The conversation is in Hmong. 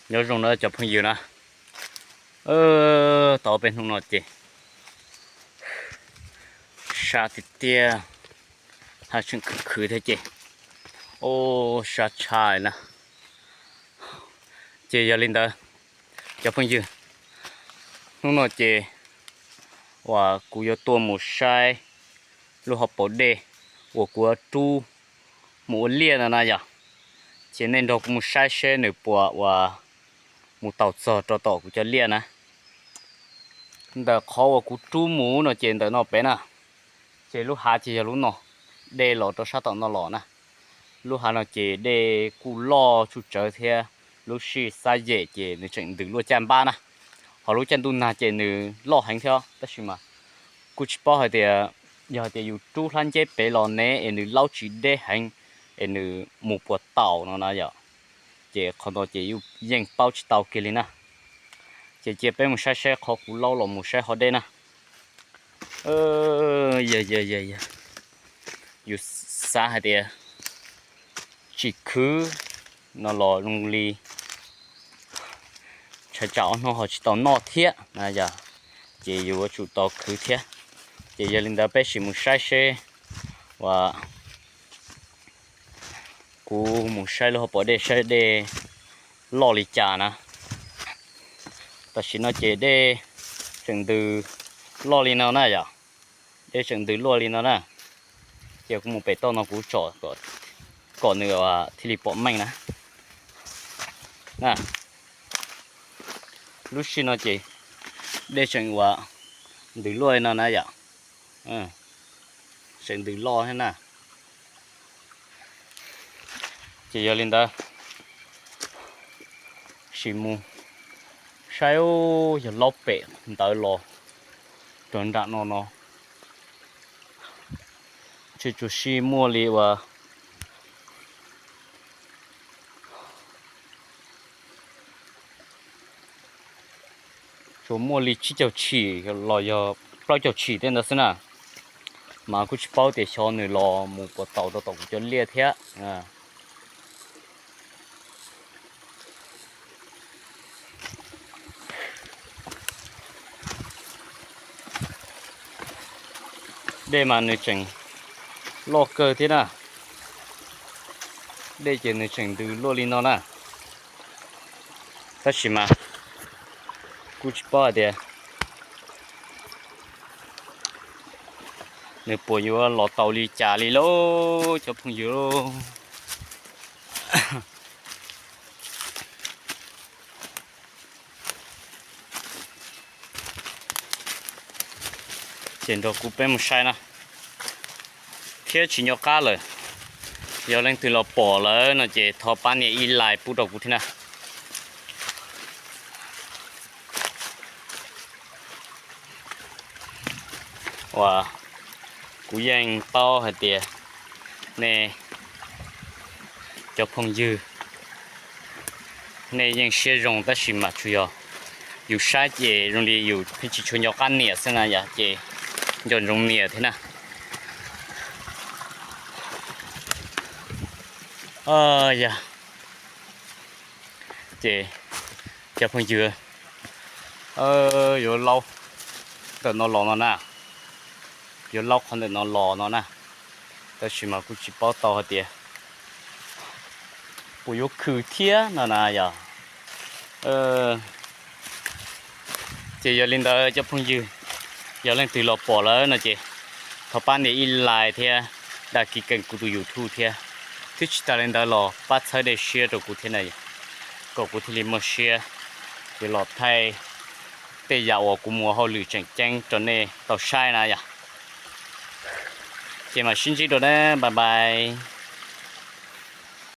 Nyob zoo na cov phooj ywg na, tau peb hnub no ces sab tiag tiag, haj tseem khwv khwv thiab ces, o, sab tshaj na. Ces yog li ntawd cov phooj ywg, hnub no ces uas kuv yuav tuaj mus saib lub hauv paus dej uas kuv yuav rub mus ua liaj no na yom. Ces nej nrog kuv mus saib seb nws puas uas mus taus txog rau tom kuv cov liaj na. Ntawm qhov uas kuv rub mus no ces ntawm no pem na, ces lub hav ces yog lub no, dej los rau sab tom no los na. Lub hav no ces dej kuj loj tsuj tsawv thiab, lub sij xab yem ces nws tseem ntws luaj caj npab na. Ho lub caij ntuj nag ces nws loj heev thiab tab sis mas kuj tsis paub hais tias yog hais tias yus rub hlab nceb pem los ne es nws laub tsis deb heev es nws mus puas taus no na yom. Ces qhov no ces yeej paub tsis tau kiag li na. Ces cia peb mus saib saib qhov kuv laub los mus saib ho deb na. Yog yog yog yog, yus xav hais tias tsis khwv no los zoo li ntshai tsam ob hnub ho tsis tau noj thiab na yom. Ces yus yuav tsum tau khwv thiab. Ces yog li ntawd peb sim mus saib seb uas kuv mus saib lub hauv paus dej saib dej loj li cas na. Tam sim no ces dej tseem ntws loj li no na yom. Dej tseem ntws luaj li no na. Ces kuv mus pem toj no kuv tsom kom nws thiaj li pom meej na. Lub sij no ces dej tseem uas ntws luaj li no na yom. Tseem ntws loj thiab na. Ces yog li ntawd sim mus saib, yog laub pem ntawd los rau nram no no, tsis tshua sib muaj li uas tsuas muaj li tsib caug tshim los yog plaub caug tshim tej ntawd xwb na. Mas kuj tsis paub tias xyov nws los mus puas taus rau tom kuv cov liaj thiab. Dej mas nws tseem loj kawg thiab na. Dej ces nws tseem ntws luaj li no na. Tab sis mas kuj tsis paub hais tias nws puas yuav los tau li cas li lauj cov phooj ywg. Ces nrog kuv peb mus saib na, thiab tsis nco qab lawm, yog leej twg los pom lawm no ces thov pab nias ib like pub rau kuv thiab na. Uas kuv yeej paub hais tias nej cov phooj ywg, nej yeej siab zoo tab sis mas tsuas yog yus saib ces zoo li yus pheej tsis tshua nco qab nias xwb na yom, ces nco ntsoov nias thiab na. Yog ces cov phooj ywg, yuav laub ntawm no los no na, yuav laub qhov ntawm no los no na, tab sis mas kuj tsis paub tau hais tias puas yuav khwv thiab no na yom. Ces yog li ntawd cov phooj ywg, yog leej twg los pom lawm no ces thov pab nias ib like thiab đăng ký kênh kuv tus YouTube thiab, thiab tsis tas li ntawd los pab txhawb dej siab rau kuv thiab na, kom kuv thiaj li muaj siab yuav los thaij tej yam uas kuv mus ua hauj lwm tseem ceeb rau nej tau saib na yom. Ces mam sib ntsib dua na, bye bye.